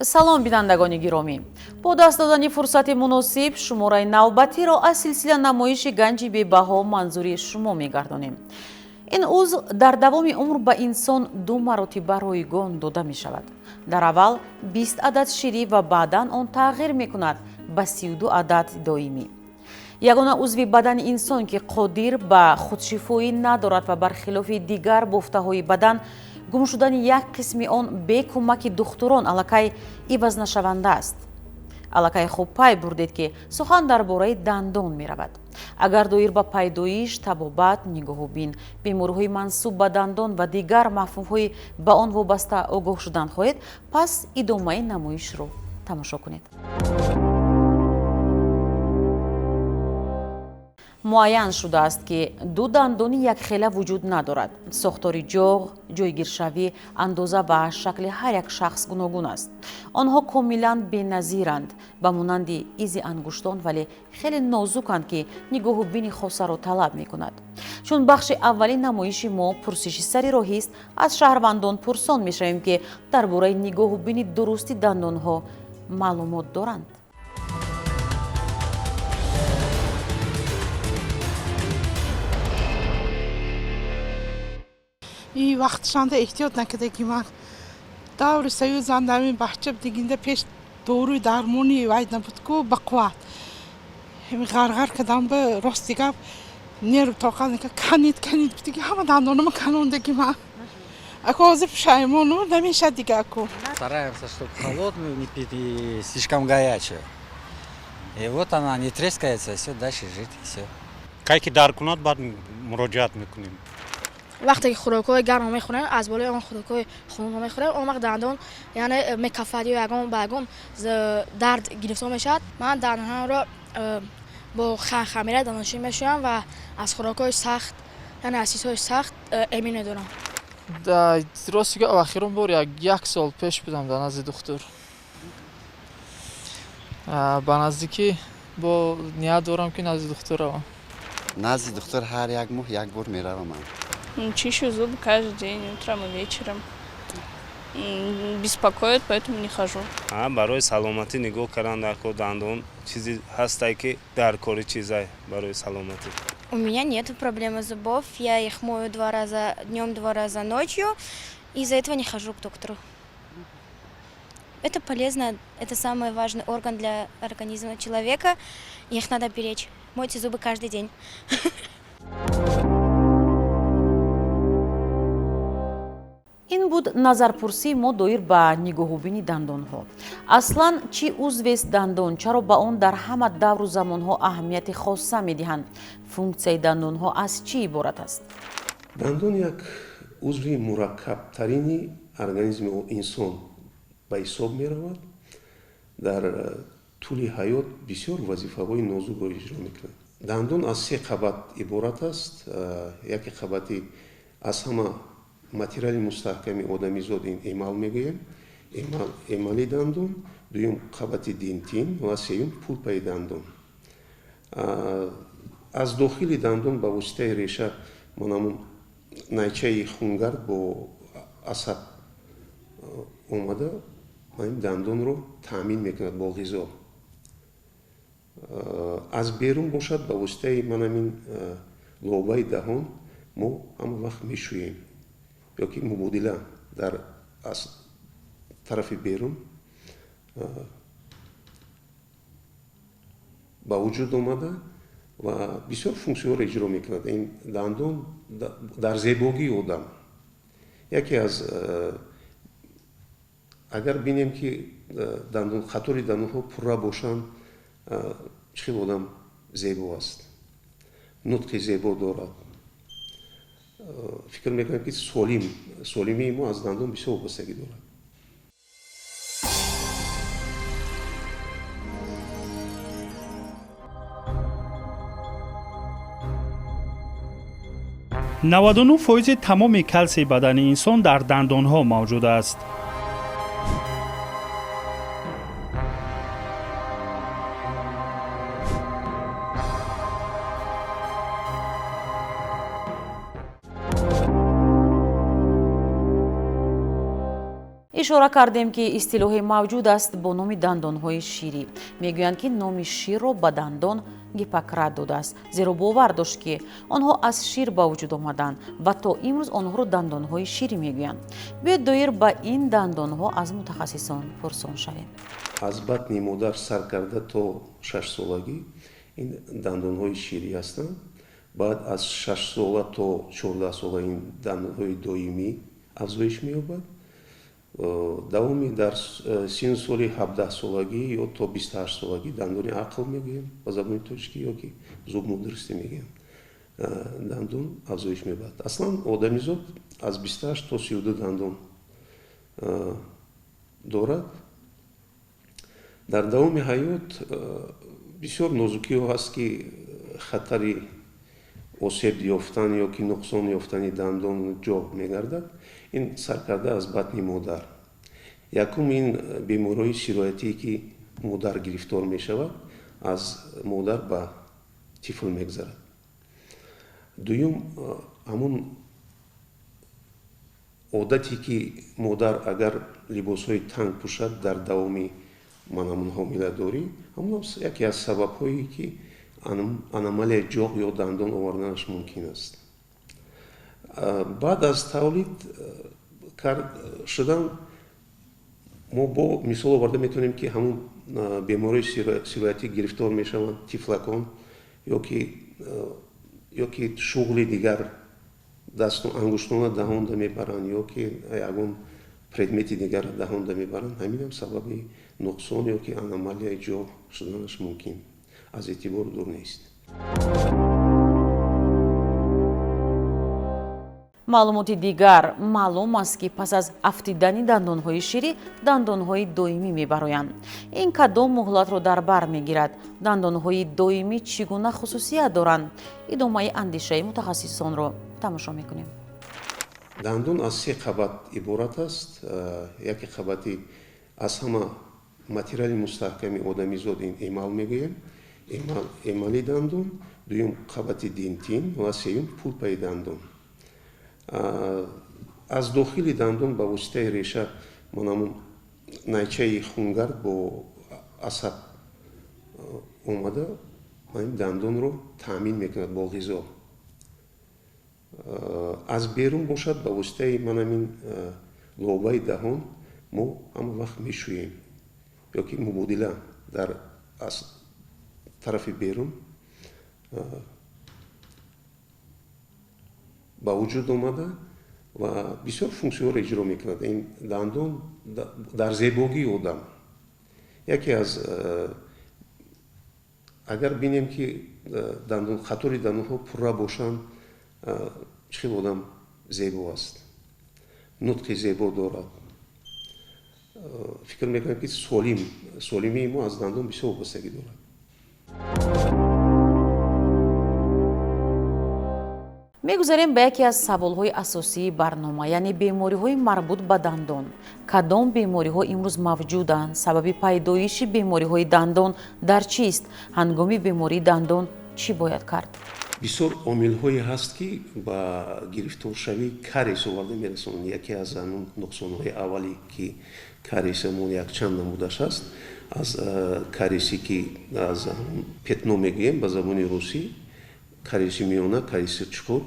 Салом, бинандагони гиромӣ! Бо даст додани фурсати муносиб шумораи навбатиро аз силсила намоиши ганҷи бебаҳо манзури шумо мегардонем. Ин узв дар давоми умр ба инсон ду маротиба ройгон дода мешавад. Дар аввал 20 адад ширӣ ва баъдан он тағйир мекунад ба 32 адад доимӣ. Ягона узви бадани инсон, ки қодир ба худшифоӣ надорад ва бархилофи дигар бофтаҳои бадан гум шудани як қисми он бе кӯмаки духтурон аллакай ивазнашаванда аст. Аллакай хуб пай бурдед, ки сухан дар бораи дандон меравад. Агар доир ба пайдоиш, табобат, нигоҳубин, бемориҳои мансуб ба дандон ва дигар мафҳумҳои ба он вобаста огоҳ шудан хоҳед, пас идомаи намоишро тамошо кунед. Муайян шудааст, ки ду дандони якхела вуҷуд надорад. Сохтори ҷоғ, ҷойгиршавӣ, андоза ва шакли ҳар як шахс гуногун аст. Онҳо комилан беназиранд, ба монанди изи ангуштон, вале хеле нозуканд, ки нигоҳубини хосаро талаб мекунад. Чун бахши аввали намоиши мо пурсиши сари роҳист, аз шаҳрвандон пурсон мешавем, ки дар бораи нигоҳубини дурусти дандонҳо маълумот доранд. И вақтшанда эҳтиёт накардаги ман. Даври союзанда ҳамин бача дигинда пеш доруи дармони вай набуд ку ба қувват. Ҳамин ғарғар кардам, ба рости гап, нерв тоқат накард, канид канид диги ҳама дандонама канондаги ман. Аку ҳозир пушаймону намешад дига аку. Стараемся, чтобы холодную не пить и слишком горячую. И вот она не трескается, все, дальше жить, и все. Кай ки дард кунад, баъд муроҷиат мекунем. Вақте ки хӯрокҳои гармро мехӯрем, аз болои он хӯрокҳои хунукро мехӯрем, он вақт дандон яъне мекафад ё ягон ба ягон дард гирифтор мешавад. Ман дандонҳоро бо хамира дандоншӯӣ мешӯям ва аз хӯрокҳои сахт, яъне аз чизҳои сахт эмин медорам. Рости гап, охирон бор як сол пеш будам дар назди духтур. Ба наздикӣ бо ният дорам, ки назди духтур равам. Назди духтур ҳар як моҳ як бор меравам ман. Чищу зубы каждый день, утром и вечером. Беспокоит, поэтому не хожу. Барои саломатӣ нигоҳ кардан дар кор дандон чизе ҳастай, ки дар кори чизай барои саломатӣ. У меня нет проблемы зубов, я их мою два раза днем, два раза ночью, из-за этого не хожу к доктору. Это полезно, это самый важный орган для организма человека, их надо беречь. Мойте зубы каждый день. Ин буд назарпурсии мо доир ба нигоҳубини дандонҳо. Аслан чӣ узвест дандон? Чаро ба он дар ҳама давру замонҳо аҳамияти хоса медиҳанд? Функсияи дандонҳо аз чӣ иборат аст? Дандон як узви мураккабтарини организми инсон ба ҳисоб меравад. Дар тӯли ҳаёт бисёр вазифаҳои нозукро иҷро мекунад. Дандон аз се қабат иборат аст. Яке қабати аз ҳама материали мустаҳками одамизод, ин эмал мегӯем, эмали дандон, дуюм қабати дентин ва сеюм пулпаи дандон. Аз дохили дандон ба воситаи реша манамун найчаи хунгард бо асаб омада ин дандонро таъмин мекунад бо ғизо. Аз берун бошад, ба воситаи манамин лобаи даҳон мо ҳама вақт мешӯем ёки мубодила дар аз тарафи берун ба вуҷуд омада ва бисёр функсияҳоро иҷро мекунад. Ин дандон дар зебогии одам яке аз, агар бинем, ки дандон, қатори дандонҳо пурра бошанд, чӣ хел одам зебо аст, нутқи зебо дорад. Фикр мекунам, ки солим солимии мо аз дандон бисёр вобастагӣ дорад. 99 фоизи тамоми калсии бадани инсон дар дандонҳо мавҷуд аст. Ишора кардем, ки истилоҳе мавҷуд аст бо номи дандонҳои ширӣ. Мегӯянд, ки номи ширро ба дандон Гиппократ додааст, зеро бовар дошт, ки онҳо аз шир ба вуҷуд омаданд ва то имрӯз онҳоро дандонҳои ширӣ мегӯянд. Биёед, доир ба ин дандонҳо аз мутахассисон пурсон шавем. Аз батни модар сар карда то 6-солагӣ ин дандонҳои ширӣ ҳастанд. Баъд аз 6-сола то 14-сола ин дандонҳои доимӣ афзоиш меёбад. Давоми дар синну соли 17-солагӣ ё то 28-солагӣ дандони ақл мегӯем ба забони тоҷикӣ ё ки зуб мудрости мегӯем, дандон афзоиш меёбад. Аслан одамизод аз 28 то 32 дандон дорад. Дар давоми ҳаёт бисёр нозукиҳо ҳаст, ки хатари осеб ёфтан ё ки нуқсон ёфтани дандон ҷо мегардад. Ин саркарда аз батни модар. Якум, ин бемориҳои сироятие, ки модар гирифтор мешавад, аз модар ба тифл мегзарад. Дуюм, ҳамун одате, ки модар агар либосҳои танг пӯшад дар давоми ман ҳамун ҳомиладорӣ, ҳамун яке аз сабабҳое, ки аномалияи ҷоғ ё дандон оварданаш мумкин аст. Баъд аз тавлид шудан мо бо мисол оварда метавонем, ки ҳамун бемориҳои сироятӣ гирифтор мешаванд тифлакон ё ки шуғли дигар, дасту ангуштона даҳонда мебаранд ё ки ягон предмети дигарро даҳонда мебаранд. Ҳаминам сабаби нуқсон ё ки аномалияи ҷоғ шуданаш мумкин, аз эътибор дур нест. Маълумоти дигар: маълум аст, ки пас аз афтидани дандонҳои ширӣ дандонҳои доимӣ мебароянд. Ин кадом муҳлатро дар бар мегирад? Дандонҳои доимӣ чӣ гуна хусусият доранд? Идомаи андешаи мутахассисонро тамошо мекунем. Дандон аз се қабат иборат аст. Яке қабати аз ҳама материали мустаҳками одамизод, ин эмал мегӯем, эмали дандон, дуюм қабати дентин ва сеюм пулпаи дандон. Аз дохили дандон ба воситаи реша манамун найчаи хунгард бо асаб омада дандонро таъмин мекунад бо ғизо. Аз берун бошад, ба воситаи манамин лобаи даҳон мо ҳама вақт мешӯем ё ки мубодила дар аз тарафи берун ба вуҷуд омада ва бисёр функсияҳоро иҷро мекунад. Ин дандон дар зебогии одам яке аз, агар бинем, ки дандон, қатори дандонҳо пурра бошанд, чӣ хел одам зебо аст, нутқи зебо дорад. Фикр мекунам, ки солимии мо аз дандон бисёр вобастагӣ дорад. Мегузарем ба яке аз саволҳои асосии барнома, яъне бемориҳои марбут ба дандон. Кадом бемориҳо имрӯз мавҷуданд? Сабаби пайдоиши бемориҳои дандон дар чист? Ҳангоми бемории дандон чӣ бояд кард? Бисёр омилҳое ҳаст, ки ба гирифторшавии кариес оварда мерасонанд. Яке аз ҳамун нуқсонҳои аввале, ки кариесамон якчанд намудаш аст, аз кариесе, ки аз пятно мегӯем ба забони русӣ, кариеси миёна, кариеси чуқур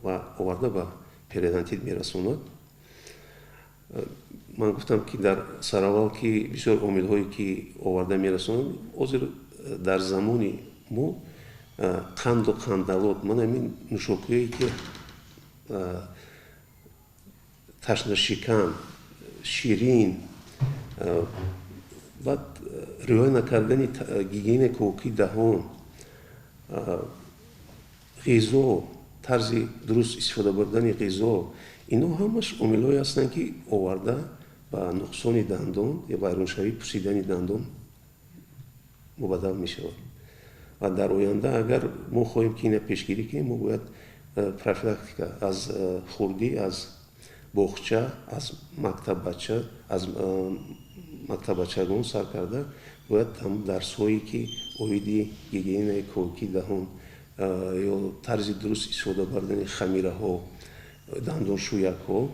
ва оварда ба периодонтит мерасонад. Ман гуфтам, ки дар сараввал, ки бисёр омилҳое, ки оварда мерасонанд. Ҳозир дар замони мо қанду қандалот, ман ҳамин нӯшокиҳое, ки ташнашикан, ширин, баъд риоя накардани гигиенаи ковокии даҳон, ғизо, тарзи дуруст истифода бурдани ғизо, инҳо ҳамаш омилҳое ҳастанд, ки оварда ба нуқсони дандон ё вайроншавии пусидани дандон мубаддал мешавад. Ва дар оянда, агар мо хоҳем, ки ина пешгирӣ кунем, мо бояд профилактика аз хурдӣ, аз боғча, аз мактаббача, аз мактаббачагон сар карда бояд дарсҳое, ки оиди гигиенаи ковокии даҳон ё тарзи дуруст истифода бурдани хамираҳо, дандоншӯякҳо.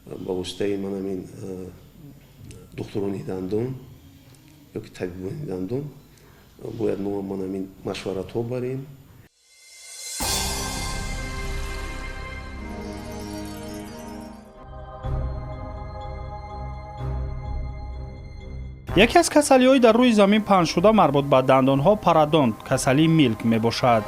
Ба воситаи ман ҳамин духтурони дандон ё ки табибони дандон бояд мо ман ҳамин машваратҳо барем. Яке аз касалиҳои дар рӯи замин паҳншуда марбут ба дандонҳо парадонт, касалии милк мебошад.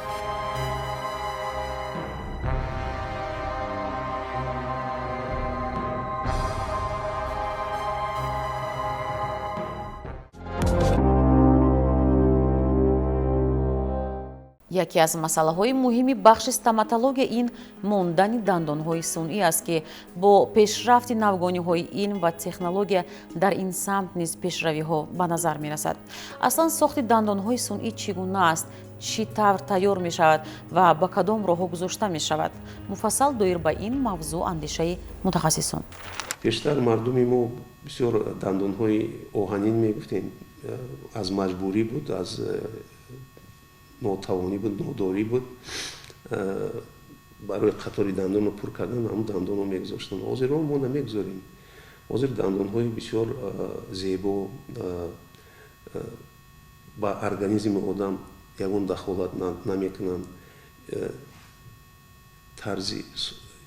Яке аз масъалаҳои муҳими бахши стоматология ин мондани дандонҳои сунъӣ аст, ки бо пешрафти навгониҳои илм ва технология дар ин самт низ пешравиҳо ба назар мерасад. Аслан сохти дандонҳои сунъӣ чӣ гуна аст, чӣ тавр тайёр мешавад ва ба кадом роҳҳо гузошта мешавад? Муфассал доир ба ин мавзӯъ андешаи мутахассисон. Пештар мардуми мо бисёр дандонҳои оҳанин мегуфтем, аз маҷбурӣ буд, аз нотавонӣ буд, нодорӣ буд. Барои қатори дандонро пур кардан ҳамун дандонро мегузоштанд. Ҳозир мо намегузорем. Ҳозир дандонҳои бисёр зебо, ба организми одам ягон дахолат намекунанд, тарзи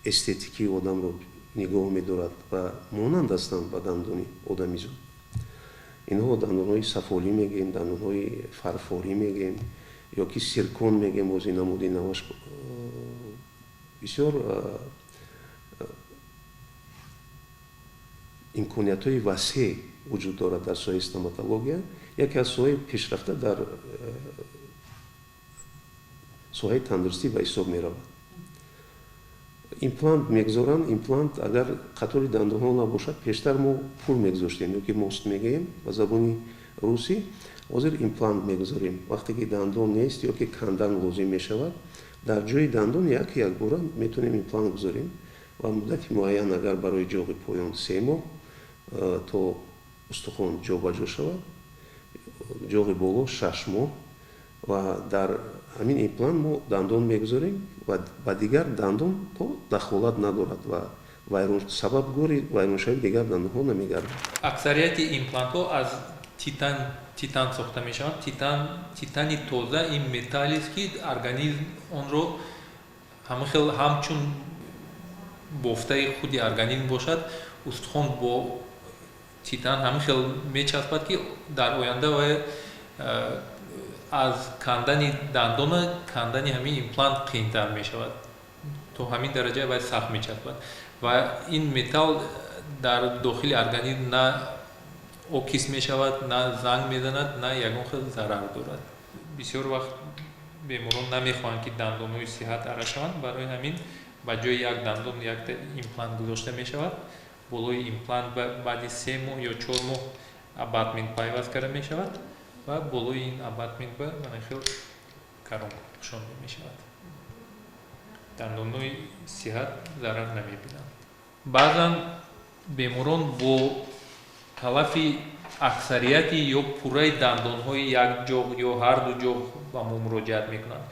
эстетикии одамро нигоҳ медорад ва монанд ҳастанд ба дандони одамизод. Инҳо дандонҳои сафолӣ мегӯем, дандонҳои фарфорӣ мегӯем ё ки сиркон мегӯем. Бози намуди наваш бисёр имкониятҳои васеъ вуҷуд дорад дар соҳаи стоматология. Яке аз соҳаи пешрафта дар соҳаи тандурустӣ ба ҳисоб меравад. Имплант мегузоранд. Имплант агар қатори дандонҳо набошад, пештар мо пул мегузоштем ё ки мост мегӯем ба забони русӣ. Ҳозир имплант мегузорем. Вақте ки дандон нест ё ки кандан лозим мешавад, дар ҷои дандон як якбора метавонем имплант гузорем ва муддати муайян, агар барои ҷоғи поён 3 моҳ то устухон ҷобаҷо шавад, ҷоғи боло 6 моҳ, ва дар ҳамин имплант мо дандон мегузорем ва ба дигар дандон то дахолат надорад ва сабабгори вайроншавии дигар дандонҳо намегардад. Аксарияти имплантҳо аз титан сохта мешаванд. Титани тоза ин металлест, ки организм онро ҳамин хел ҳамчун бофтаи худи организм бошад. Устухон бо титан ҳамин хел мечаспад, ки дар оянда вай аз кандани дандона кандани ҳамин имплант қиинтар мешавад. То ҳамин дараҷа вай сахт мечаспад ва ин металл дар дохили организм на окис мешавад, на занг мезанад, на ягон хел зарар дорад. Бисёр вақт беморон намехоҳанд, ки дандонҳои сиҳат ара шаванд. Барои ҳамин ба ҷои як дандон якта имплант гузошта мешавад. Болои имплант баъди 3 моҳ ё 4 моҳ абатмент пайваст карда мешавад ва болои ин абатмент ба мана хел коронка пӯшонда мешавад. Дандонҳои сиҳат зарар намебинанд. Баъзан беморон бо талафи аксарияти ё пурраи дандонҳои як ҷоғ ё ҳарду ҷоғ ба мо муроҷиат мекунанд.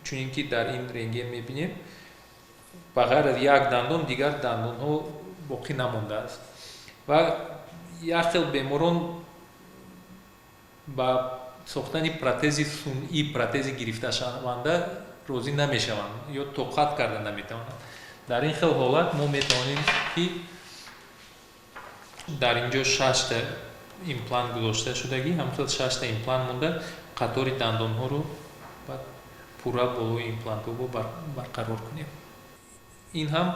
Чунин ки дар ин рентген мебинем, ба ғайр аз як дандон дигар дандонҳо боқӣ намондааст. Ва як хел беморон ба сохтани протези сунъӣ, протези гирифташаванда розӣ намешаванд ё тоқат карда наметавонанд. Дар ин хел ҳолат мо метавонем, ки дар ин ҷо шашта имплант гузошта шудагӣ, ҳамхел шашта имплант монда, қатори дандонҳоро пурра болои имплантҳо барқарор кунем. Ин ҳам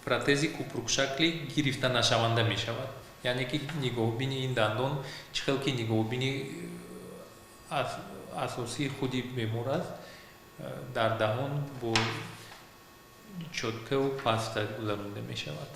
протези купрукшакли гирифта нашаванда мешавад, яъне ки нигоҳубини ин дандон чӣ хел ки нигоҳубини асосии худи бемор аст, дар даҳон бо чёткаву паста гузаронда мешавад.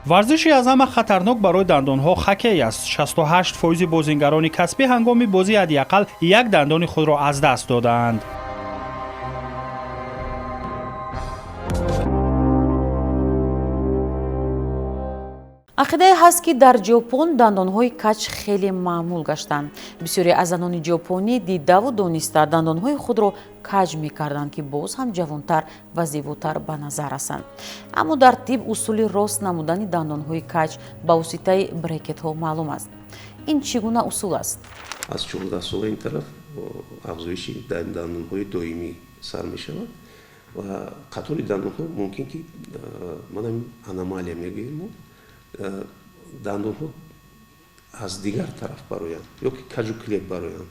Варзиши аз ҳама хатарнок барои дандонҳо хоккей аст. 68 фоизи бозингарони касбӣ ҳангоми бозӣ ҳадди ақал як дандони худро аз даст додаанд. Ақидае ҳаст, ки дар Ҷопон дандонҳои каҷ хеле маъмул гаштанд. Бисёре аз занони ҷопонӣ дидаву дониста дандонҳои худро каҷ мекарданд, ки боз ҳам ҷавонтар ва зеботар ба назар расанд. Аммо дар тиб усули рост намудани дандонҳои каҷ ба воситаи брекетҳо маълум аст. Ин чӣ гуна усул аст? Аз 14 сола ин тараф афзоиши дандонҳои доимӣ сар мешавад ва қатори дандонҳо мумкин ки, манам аномалия мегӯем мо, дандонҳо аз дигар тараф бароянд ё ки каҷу килеб бароянд.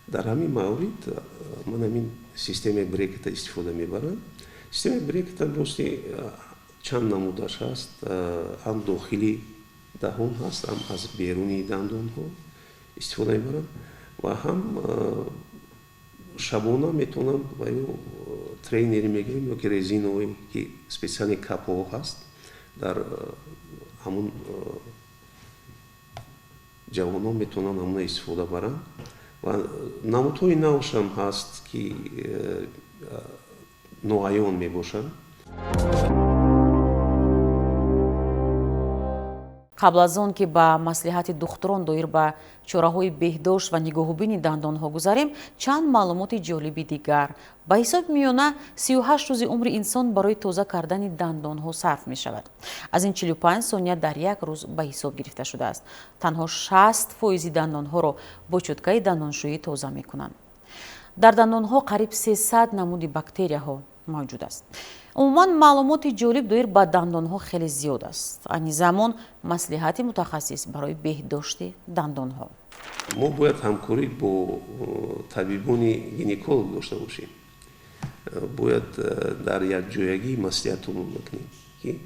Дар ҳамин маврид ман ҳамин системаи брекета истифода мебарам. Системаи брекета рости чанд намудаш ҳаст: ҳам дохили даҳон ҳаст, ҳам аз беруни дандонҳо истифода мебарам ва ҳам шабона метавонам ва ё тренери мегирем ё ки резиновое, ки специальный капҳо ҳаст, дар ҳамун ҷавонон метавонанд ҳамуна истифода баранд. Ва намудҳои навшам ҳаст, ки ноаён мебошанд. Қабл аз он ки ба маслиҳати духтурон доир ба чораҳои беҳдошт ва нигоҳубини дандонҳо гузарем, чанд маълумоти ҷолиби дигар. Ба ҳисоби миёна 38 рӯзи умри инсон барои тоза кардани дандонҳо сарф мешавад. Аз ин 45 сония дар як рӯз ба ҳисоб гирифта шудааст. Танҳо 60 фоизи дандонҳоро бо чӯткаи дандоншӯӣ тоза мекунанд. Дар дандонҳо қариб 300 намуди бактерияҳо мавҷуд аст. Умуман, маълумоти ҷолиб доир ба дандонҳо хеле зиёд аст. Айни замон маслиҳати мутахассис барои беҳдошти дандонҳо. Мо бояд ҳамкорӣ бо табибони гинеколог дошта бошем. Бояд дар якҷоягӣ маслиҳатонро бикунем, ки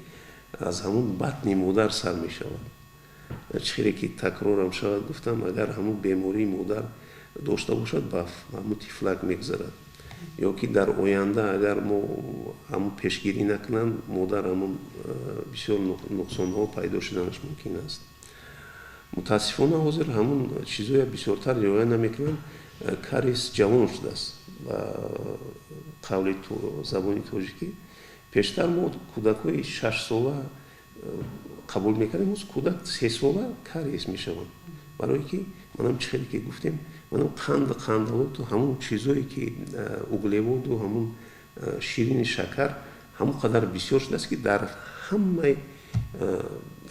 аз ҳамун батни модар сар мешавад. Чӣ хеле ки такрорам шавад гуфтам, агар ҳамун бемории модар дошта бошад, ба ҳамун тифлак мегузарад, ё ки дар оянда агар мо ҳамун пешгирӣ накунанд, модар ҳамун бисёр нуқсонҳо пайдо шуданаш мумкин аст. Мутаассифона, ҳозир ҳамун чизоя бисёртар риоя намекунанд. Кариес ҷавон шудааст, ба қавли забони тоҷикӣ. Пештар мо кӯдакҳои 6 сола қабул мекардем, ҳоз кӯдак 3 сола кариес мешаванд, барое ки манам чӣ хеле ки гуфтем, манам қанду қандалоту ҳамун чизое ки углеводу ҳамун ширини шакар ҳамон қадар бисёр шудааст, ки дар ҳамаи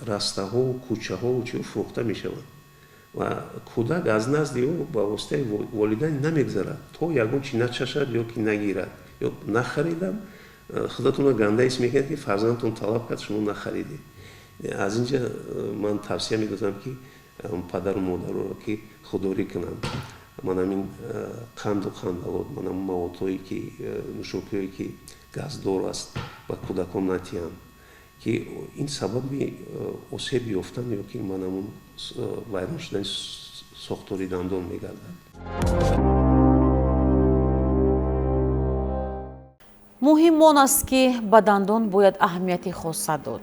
растаҳову кӯчаҳову чиҳо фурӯхта мешаванд ва кӯдак аз назди ӯ ба воситаи волидайн намегузарад, то ягон чи начашад ё ки нагирад ё нахаридам. Худатонро ганда ҳис мекунед, ки фарзандатон талаб кард, шумо нахаридед. Аз ин ҷа ман тавсия медодам, ки падару модароро ки худдорӣ кунанд, ман ҳамин қанду қандалот, ман ҳамин маводҳое ки нӯшокиҳое ки газдор аст, ба кӯдакон натиҳанд, ки ин сабаби осеб ёфтан ё ки ман ҳамун вайрон шудани сохтори дандон мегардад. Муҳим он аст, ки ба дандон бояд аҳамияти хоса дод.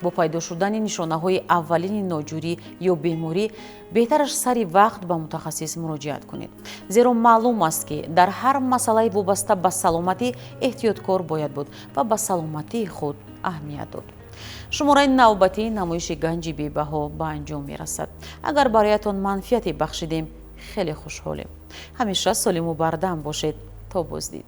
Бо пайдо шудани нишонаҳои аввалини ноҷурӣ ё беморӣ беҳтараш сари вақт ба мутахассис муроҷиат кунед, зеро маълум аст, ки дар ҳар масъалаи вобаста ба саломатӣ эҳтиёткор бояд буд ва ба саломатии худ аҳамият дод. Шумораи навбатии намоиши Ганҷи бебаҳо ба анҷом мерасад. Агар бароятон манфиате бахшидем, хеле хушҳолем. Ҳамеша солиму бардам бошед. То боздид.